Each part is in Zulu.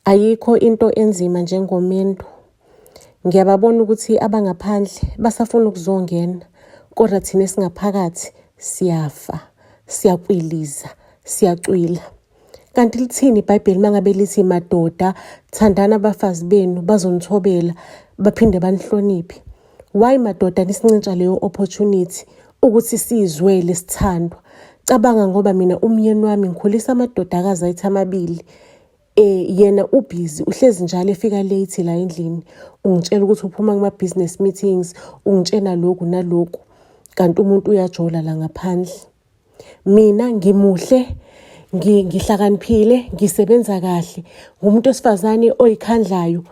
Ayikho into enzima njengomendo. Ngiyababona ukuthi abangaphandle basafuna ukuzongena, kodwa thina esingaphakathi siyafa, siyakwiliza, siyacwila. Kanti lithini iBhayibheli uma ngabe lithi madoda thandani abafazi benu bazonithobela baphinde banihloniphe? Why madoda nisincintsha leyo opportunity ukuthi siyizwele sithandwa? Cabanga ngoba mina umyeni wami ngikhulisa amadodakazi ayithi amabili. Yena ubhizi uhlezi njalo efika late la endlini, ungitshela ukuthi uphuma kuma-business meetings, ungitshela lokhu naloku, kanti umuntu uyajola la ngaphandle. Mina ngimuhle, ngihlakaniphile, ngisebenza kahle, ngumuntu wesifazane oyikhandlayo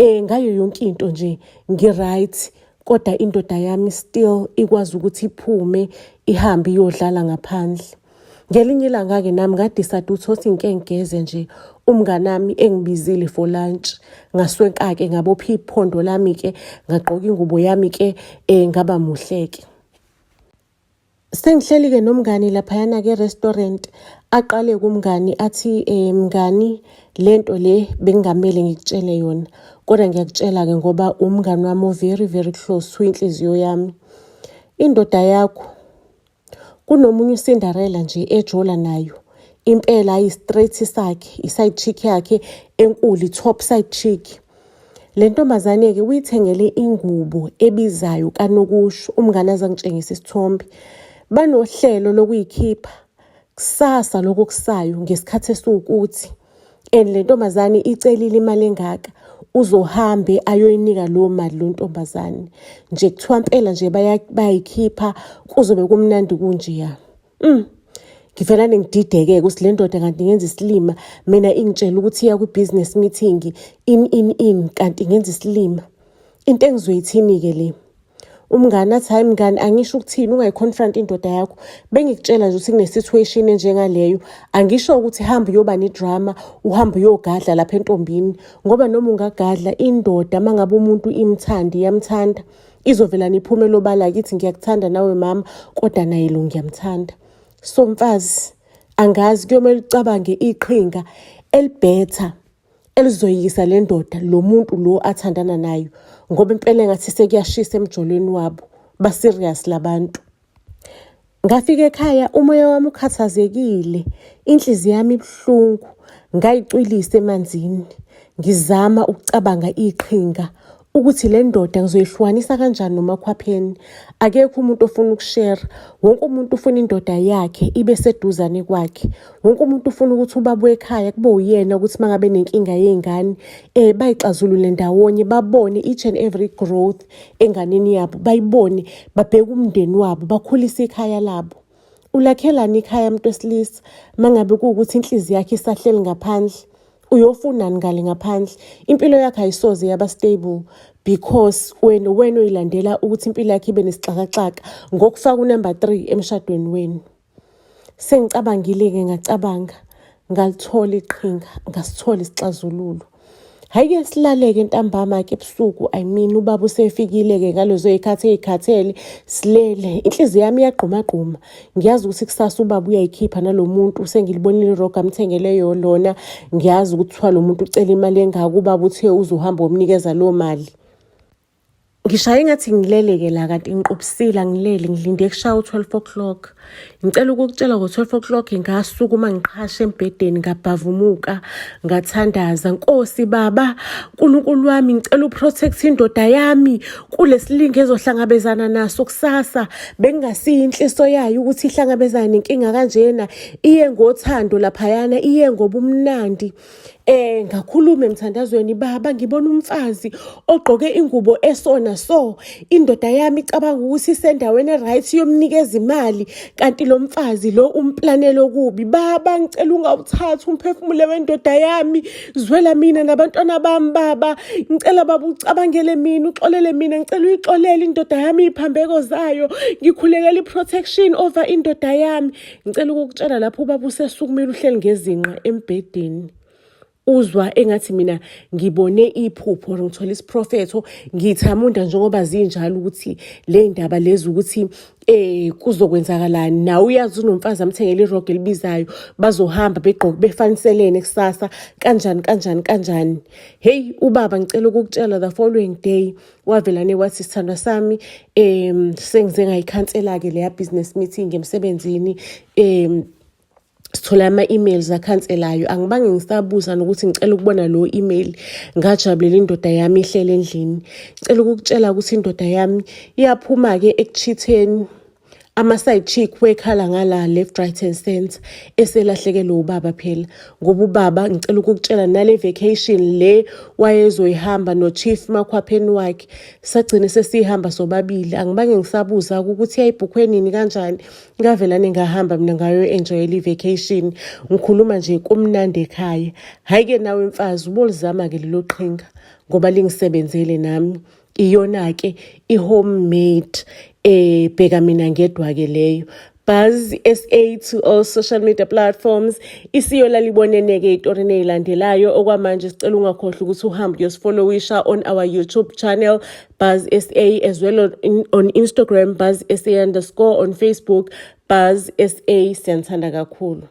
ngayo yonke into nje ngi-right, kodwa indoda yami still ikwazi ukuthi iphume ihambe iyodlala ngaphandle. Ngelinye ilanga-ke nami nga-decide ukuthi othi ngike ngigeze nje umnganami engibizile for lunch. Ngaswenka-ke ngabopha iphondo lami-ke ngagqoka ingubo yami-ke ngaba muhle-ke. Sengihleli-ke nomngani laphayana-ke e-restaurant, aqale kumngani athi mngani lento le bengingamele ngikutshele yona kodwa ngiyakutshela-ke ngoba umngani wami o-very very close to inhliziyo yami. Indoda yakho kunomunye uCinderella nje ejola nayo impela ayi-straight sakhe i-side chick yakhe enkulu i-top side chick. Le ntombazane-ke uyithengele ingubo ebizayo kanokusho, umngane aze angitshengise isithombe. Banohlelo lokuyikhipha kusasa lokhu okusayo ngesikhathi esiwukuthi and le ntombazane icelile imali engaka, uzohambe ayoyinika leyo mali leyo ntombazane. Nje kuthiwa mpela nje bayayikhipha kuzobe kumnandi kunjeya. Ngivelane ngidideke-ke ukuthi le ndoda kanti ngenza isilima, mina ingitshela ukuthi iya kwi-business meeting in in in kanti ngenza isilima. Into engizoyithini-ke le? Umngani athi hhayi mngani angisho ukuthini ungayi-confront indoda yakho. Bengikutshela nje ukuthi kune-situation enjengaleyo. Angisho ukuthi hamba uyoba ne-drama, uhambe uyogadla lapha entombini ngoba noma ungagadla indoda uma ngabe umuntu imthanda iyamthanda. Izovelane iphume elobala-ke ithi ngiyakuthanda nawe mama kodwa naye lo ngiyamthanda. So mfazi angazi kuyomele ucabange iqhinga eli-better elizoyikisa le ndoda lo muntu lo athandana nayo ngoba impela engathi sekuyashisa emjolweni wabo, ba-serious labantu. Ngafika ekhaya umoya wami ukhathazekile, inhliziyo yami ibuhlungu, ngayicwilisa emanzini ngizama ukucabanga iqhinga ukuthi le ndoda ngizoyihlukanisa kanjani nomakhwapheni. Akekho umuntu ofuna ukushera, wonke umuntu ufuna indoda yakhe ibe seduzane kwakhe. Wonke umuntu ufuna ukuthi ubaba wekhaya kube uyena ukuthi uma ngabe nenkinga yey'ngane bayixazulule ndawonye, babone each and every growth enganeni yabo, bayibone, babheke umndeni wabo, bakhulise ikhaya labo. Ulakhelani ikhaya muntu wesilisa uma ngabe kuwukuthi inhliziyo yakhe isahleli ngaphandle? Uyofunani ngale ngaphandle? Impilo yakhe ayisoze yaba stable because wena wena oyilandela ukuthi impilo yakhe ibe nesixakaxaka ngokufaka unumber 3 emshadweni wenu. Sengicabangile-ke ngacabanga ngalithola iqhinga, ngasithola isixazululo. Hhayi-ke silaleke ntambama-ke ebusuku, I mean ubaba usefikile-ke ngalezo y'khathi ey'khathele, silele. Inhliziyo yami iyagqumagquma. Ngiyazi ukuthi kusasa ubaba uyayikhipha nalo muntu, sengilibonile irogo amthengele lona. Ngiyazi ukuthi kuthiwa lo muntu ucela imali engaka, ubaba uthe uzohamba womnikeza leyo mali. Ngishaye ngathi ngilele-ke la kanti ngiqubusile angilele ngilinde kushaya u-12 o'clock. Ngicela ukukutshela ngo-12 o'clock ngasukuma ngiqhasha embhedeni ngabhavumuka ngathandaza. Nkosi baba, Nkulunkulu wami ngicela uprotect indoda yami kulesilingo ezohlangabezana naso kusasa. Bekungasiyo inhliso yayo ukuthi ihlangabezane nenkinga kanjena. Iye ngothando laphayana, iye ngobumnandi. Ngakhuluma emthandazweni, baba ngibona umfazi ogqoke ingubo esona so indoda yami icabanga ukuthi isendaweni e-right yomnikeza imali kanti lo mfazi lo umplanele okubi. Baba ngicela ungawuthathi umphefumulo wendoda yami, zwela mina nabantwana bami baba. Ngicela baba ucabangele mina, uxolele mina, ngicela uyixolele indoda yami iy'phambeko zayo. Ngikhulekela i-protection over indoda yami. Ngicela ukukutshela lapho ubaba usesukumile uhleli ngezinqa embhedeni. Uzwa engathi mina ngibone iphupho or ngithole isiprofetho, ngithamunda njengoba zinjalo ukuthi le ndaba lezi ukuthi kuzokwenzakalani. Nawe uyazi unomfazi amthengele irogo elibizayo, bazohamba begqoke befaniselene kusasa kanjani kanjani kanjani. Hey ubaba, ngicela ukukutshela, the following day wavelane wathi, "Sithandwa sami, sengize ngayikhansela-ke leya business meeting emsebenzini. Sithola ama-emails akhanselayo." Angibange ngisabuza nokuthi ngicela ukubona lo email. Ngajabulela indoda yami ihlele endlini. Ngicela ukukutshela ukuthi indoda yami iyaphuma-ke ekuchitheni ama-side chick wekhala ngala left, right and center, eselahlekelwe ubaba phela, ngoba ubaba, ngicela ukukutshela, nale vacation le wayezoyihamba no-chief makhwapheni wakhe, sagcine sesihamba sobabili. Angibange ngisabuza ukuthi yayibhukhwe nini, kanjani. Ngavelane ngahamba mina ngayo-enjoyela i-vacation. Ngikhuluma nje kumnandi ekhaya. Hhayi-ke nawe mfazi, ubolizama-ke lelo qhinga ngoba lingisebenzele nami. Iyona-ke i-homemade bheka mina ngedwa-ke leyo. Buzz SA to all social media platforms. Isiyo lalibonene-ke ey'torini ey'landelayo. Okwamanje sicela ungakhohlwa ukuthi uhambe uyosifollowisha on our YouTube channel, Buzz SA, as well on Instagram, Buzz SA underscore, on Facebook, Buzz SA. Siyanithanda kakhulu.